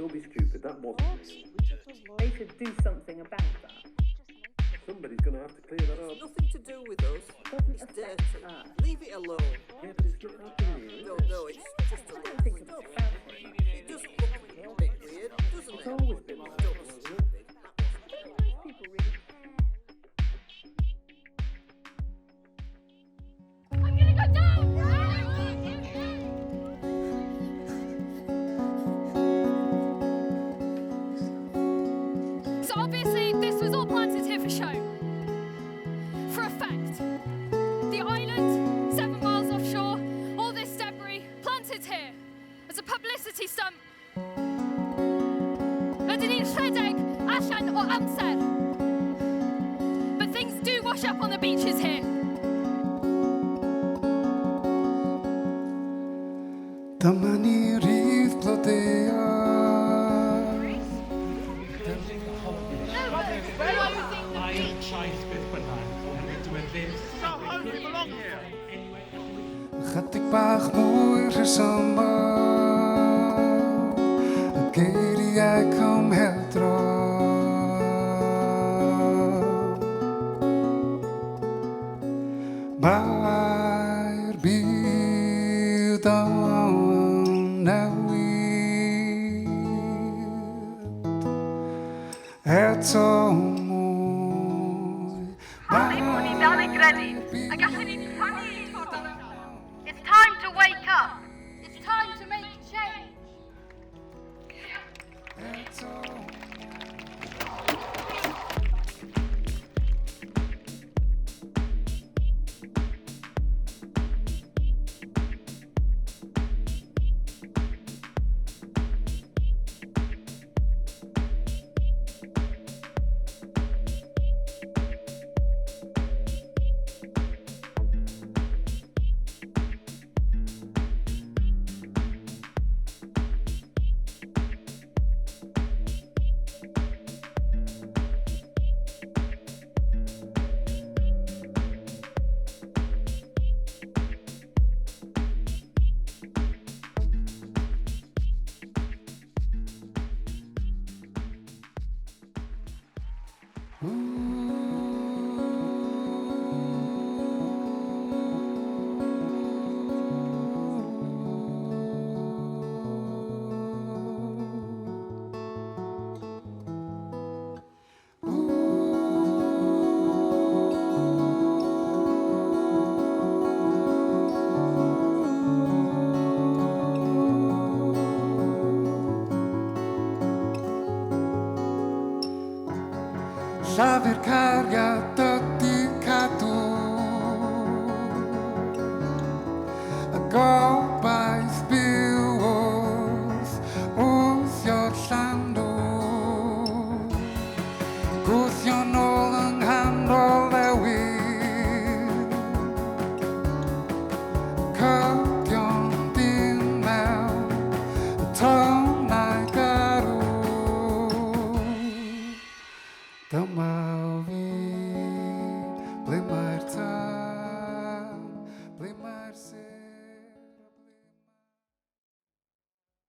Don't be stupid, that wasn't real. They should do something about that. Somebody's going to have to clear that up. It's nothing to do with us. Doesn't It's affect dirty. us. Leave it alone. Yeah, but it's not happening here, is No, it? no, it's just a I little don't think it's stuff. about it. It doesn't look a bit weird, doesn't It's it? always been like that, Don't be hasn't it? stupid. That wasn't real. People really I'm gonna go down! So obviously this was all planted here for show. For effect. The island, 7 miles offshore, all this debris planted here as a publicity stunt. Rydyn ni'n rhedeg allan o amser. But things do wash up on the beaches here. Dyma ni rydd blodeuau. Ail traeth beth bynnag, oherwydd dyw e ddim... Chydig bach mwy rhesymol, y geiriau cymhedrol. Mae'r byd yn newid eto mwy. Pam ein bod ni'n dal i gredu a gallwn ni rhannu ein ffordd. It's time to wake up. It's time to make change. Eto Llafur cariad ydy cadw y gobaith byw wrth wthio'r llanw, gwthio nôl yng nghanol newid, cydio'n dyn mewn y tonnau garw. Dyma